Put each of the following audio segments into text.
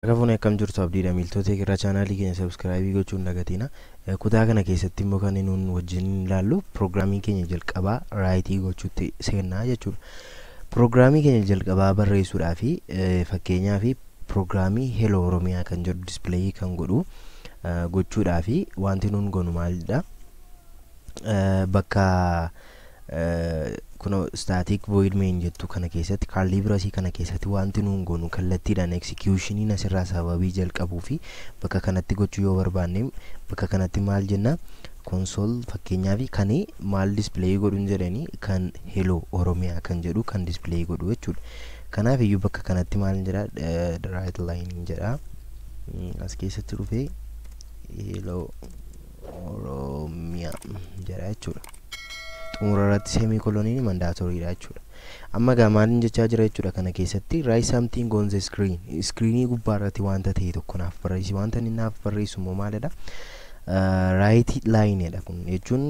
Harka akkam jirtu abdiidha miiltota irraa chaanaalii keenya subscribe gochuun dagatina. Kutaa kana keessatti immoo kan nuun wajjin ilaallu piroogiraamii keenya jalqabaa write gochuutti seennaa jechuudha. Piroogiraamii keenya jalqabaa barreessuudhaa fi fakkeenyaa fi piroogiraamii Hello Oromiyaa kan jedhu display kan godhu gochuudhaa fi wanti nuun goonu maalidha? Bakka kuno static void main jettu kana keessatti curly brace kana keessatti wanti nuun goonu kallattiidhaan execution asirraa sababii jalqabuu fi bakka kanatti gochuu yoo barbaanne bakka kanatti maal jenna console fakkeenyaa fi kan maal display godhuun jedhanii kan Hello Oromiyaa kan jedhu kan display godhu jechuudha. Kanaaf iyyuu bakka kanatti maal jedha write line jedha as keessatti dhufee Hello Oromiyaa jedha jechuudha. Xumura irratti semicoloniin mandatory dha jechuudha. Amma egaa maaliin jechaa jira jechuudha kana keessatti write something on the screen. Screenii gubbaa irratti wanta ta'e tokko naaf barreessi. Wanta inni naaf barreessu immoo maalidha? Write line dha kun jechuun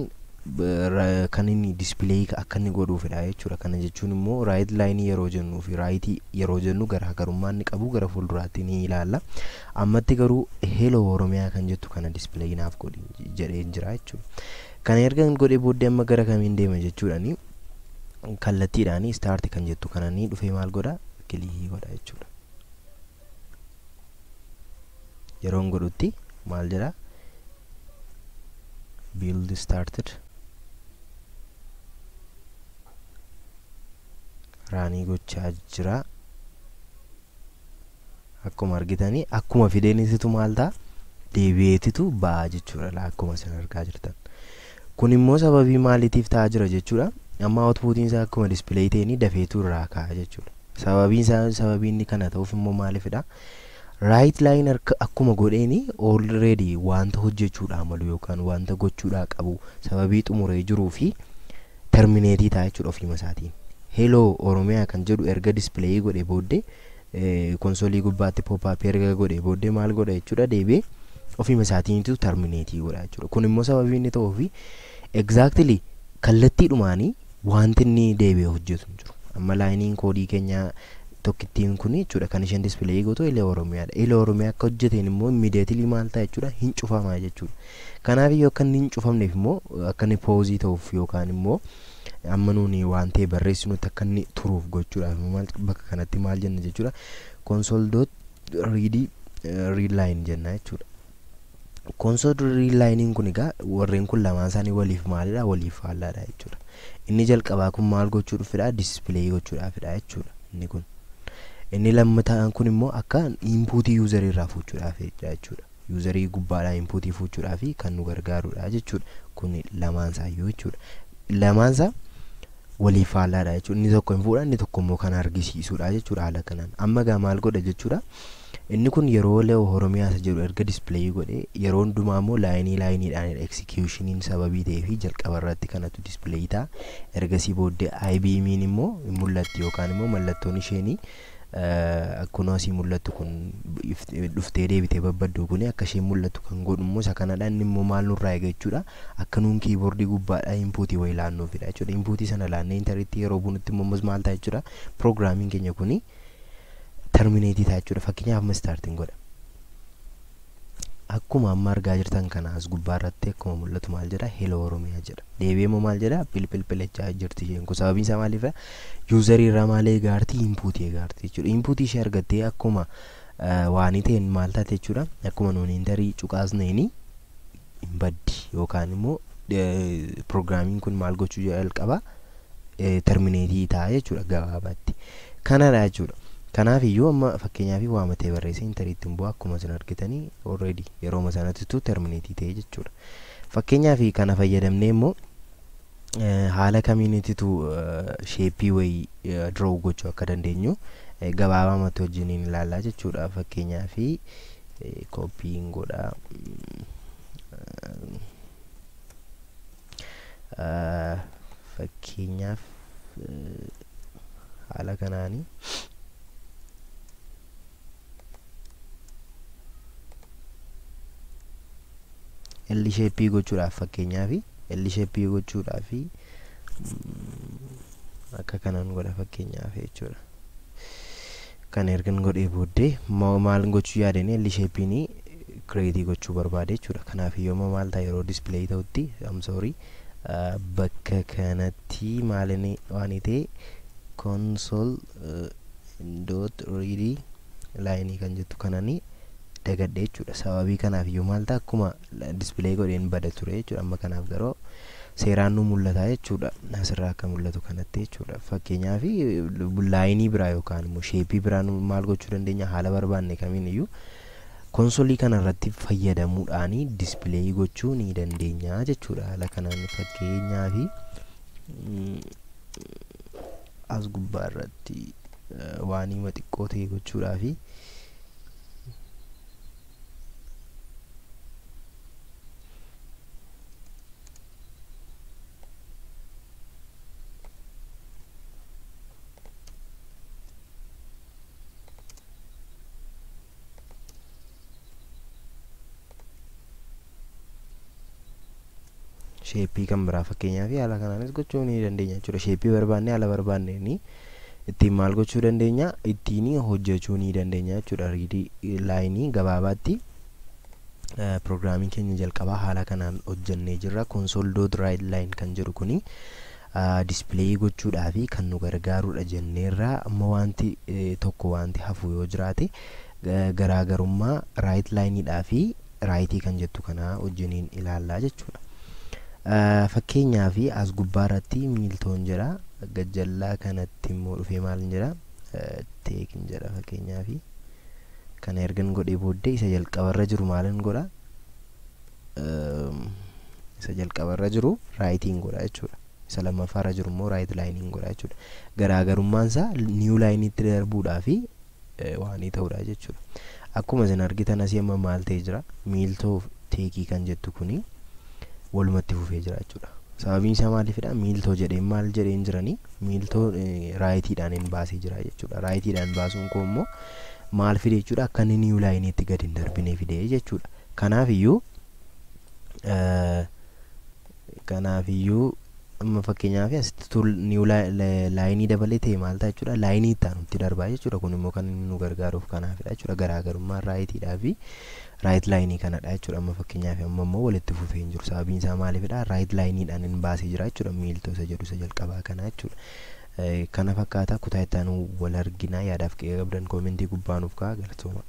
kan inni display akka inni godhuufidha jechuudha. Kana jechuun immoo write line yeroo jennuu fi write yeroo jennu garaagarummaa inni qabu gara fuulduraatti ni ilaalla. Ammatti garuu Hello Oromiyaa kan jettu kana display naaf godhi jedhee jira jechuudha. Kana erga godhee booddee amma gara kamiin deema jechuudhaani kallattiidhaani start kan jettu kananii dhufee maal godha click godha jechuudha. Yeroon godhutti maal jedha build started raanii gochaa jira. Akkuma argitanii akkuma fideenisitu maal ta'a deebi'eetitu ba'a jechuudha akkuma isin argaa jirtan. Kun immoo sababii maaliitiif ta'aa jira jechuudha. Amma outputiin isaa akkuma display ta'een dafeetu irraa ka'a jechuudha. Sababiin isaa sababii inni kana ta'uuf immoo maaliifidha? Write line akkuma godheeni already wanta hojjechuudhaa malu yookaan wanta gochuudhaa qabu sababii xumuree jiruu fi terminate ta'a jechuudha ofiima isaatiin. Hello Oromiyaa kan jedhu erga display godhee booddee konsolii gubbaatti pop up erga godhee booddee maal godha jechuudha deebi'ee ofiima isaatiinitu terminate godha jechuudha. Kun immoo sababii inni ta'uufi exactly kallattiidhumaanii wanti inni deebi'ee hojjetu hin jiru. Amma laayiniin koodii keenya tokkittiin kun jechuudha kan isheen display gootu Hello Oromiyaadha. Hello Oromiyaa akka hojjeteen immoo immediately maal ta'a jechuudha hin cufamaa jechuudha. Kanaaf iyyuu akka inni hin cufamneef immoo akka inni pause ta'uuf yookaan immoo amma nuuni waan ta'e barreessinutti akka inni turuuf gochuudhaaf maal bakka kanatti maal jenna jechuudha console dot read read line jenna jechuudha. Console read line kun egaa warreen kun lamaan isaanii waliif maalidha waliif faallaadha jechuudha. Inni jalqabaa kun maal gochuu dhufidha display gochuudhaafidha jechuudha inni kun. Inni lammataan kun immoo akka input user irraa fuuchuudhaafidha jechuudha. Userii gubbaadhaa input fuuchuudhaaf kan nu gargaarudha jechuudha. Kun lamaan isaayyuu jechuudha. Lamaan isaa waliif faallaadha jechuudha. Inni tokko hin fuudha inni tokko immoo kan argisiisudha jechuudha haala kanaan. Amma egaa maal godha jechuudha. Inni kun yeroo Hello Oromiyaa isa jedhu erga display godhee yeroo hundumaa immoo laayinii laayiniidhaan executioniin sababii ta'ee fi jalqaba irratti kanatu display ta'a. Ergasii booddee IBM'n immoo hin mul'atti yookaan immoo mallattoon isheenii akkuma asii mul'attu kun dhuftee deebitee babbaddu kun akka isheen mul'attu kan godhu immoo isa kanadha. Inni immoo maal nurraa eega jechuudha. Akka nuun kiiboordii gubbaadhaa inpuutii wayii laannuufidha jechuudha. Inpuutii sana laannee intarneetii yeroo bunutti immoo maal ta'a jechuudha. Piroogiraamiin keenya kuni terminate ta'a jechuudha. Fakkeenyaaf amma starting godha. Akkuma amma argaa jirtan kana as gubbaa irratti akkuma mul'atu maal jedha Hello Oromiyaa jedha. Deebi'ee immoo maal jedha pilpilpilechaa jirti isheen kun. Sababiin isaa maaliif userii irraa maal eegaarti inpuutii eegaarti jechuudha. Inpuutii ishee argattee akkuma waanii ta'een maal taate jechuudha. Akkuma nuun intarii cuqaasneeni hin baddi yookaan immoo piroogiraamiin kun maal gochuu jalqaba terminate ta'a jechuudha gabaabaatti. Kanadha jechuudha. Kanaaf iyyuu amma fakkeenyaaf waamatee barreessee intarneetiin bu'aa akkuma isin argitanii already yeroo sanattitu terminate ta'e jechuudha. Fakkeenyaaf kana fayyadamnee immoo haala kamiinititu sheeppii wayii draw gochuu akka dandeenyu gabaabamatti wajjiniin ilaallaa jechuudha. Fakkeenyaaf kooppiin godha. Fakkeenyaaf haala kanaanii L shape gochuudhaaf fakkeenyaaf L shape gochuudhaaf akka kanaan godha fakkeenyaaf jechuudha. Kan ergan godhee booddee maal gochuu yaadanii L shape'n create gochuu barbaade jechuudha. Kanaaf iyyuu amma maal ta'a yeroo display ta'utti, I'm sorry, bakka kanatti maalini waan ta'e console dot read line kan jettu kanani dagadhe jechuudha. Sababii kanaaf iyyuu maal ta'a akkuma display godheen bada ture jechuudha. Amma kanaaf garuu seeraan nu mul'ata jechuudha. Asirraa akka mul'atu kanatti jechuudha. Fakkeenyaaf laayinii biraa yookaan immoo sheepii biraa maal gochuu dandeenya haala barbaanne kamiin iyyuu konsolii kanarratti fayyadamuudhaan display gochuu ni dandeenya jechuudha. Haala kanaan fakkeenyaaf as gubbaa irratti waan hima xiqqoo ta'e gochuudhaaf sheepii kan biraa fakkeenyaaf haala kanaanis gochuu ni dandeenya jechuudha. Sheepii barbaanne haala barbaanneen ittiin maal gochuu dandeenya, ittiin hojjechuu ni dandeenya jechuudha. Read laayinii gabaabaatti piroogiraamii keenya jalqabaa haala kanaan hojjennee jirra. Console dot write line kan jedhu kuni display gochuudhaaf kan nu gargaarudha jenneerra. Amma wanti tokko wanti hafu yoo jiraate garaagarummaa write lineidhaa fi write kan jettu kana wajjiniin ilaallaa jechuudha. Fakkeenyaaf as gubbaa irratti miiltoon jedha, gajjallaa kanatti immoo dhufee maal jedha, teekin jedha. Fakkeenyaaf kana ergan godhee booddee isa jalqabarra jiru maalin godha, isa jalqabarra jiru raayitiin godha jechuudha. Isa lammaffaarra jiru immoo raayit laayiniin godha jechuudha. Garaagarummaan isaa niiw laayiniitti darbuudhaa fi waan ta'uudha jechuudha. Akkuma isin argitan asii amma maal ta'ee jira, miiltoo teekii kan jettu kuni walumatti fufee jira jechuudha. Sababiin isaa maaliifidha? Miiltoo jedheen maal jedheen jiranii miiltoo raayitiidhaan hin baasee jira jechuudha. Raayitiidhaan baasuun koo immoo maal fide jechuudha, akka inni niiw laayiniitti gadi hin darbine fide jechuudha. Kanaafiyyuu amma fakkeenyaaf asitti niiw laayinii dabalee ta'e maal ta'a jechuudha, laayinii itti aanutti darbaa jechuudha. Kun immoo kan inni nu gargaaruuf kanaafidha jechuudha. Garaagarummaan raayitiidhaa fi raayit laayinii kanadha jechuudha. Amma fakkeenyaaf amma immoo walitti fufee hin jiru. Sababiin isaa maaliifidha? Raayit laayiniidhaan hin baasee jira jechuudha. Miiltoo isa jedhu isa jalqabaa kana jechuudha. Kana fakkaata. Kutaa itti aanu wal arginaa. Yaadaaf qe'ee qabdan koomentii gubbaa nuuf kaa'aa. Galatooma.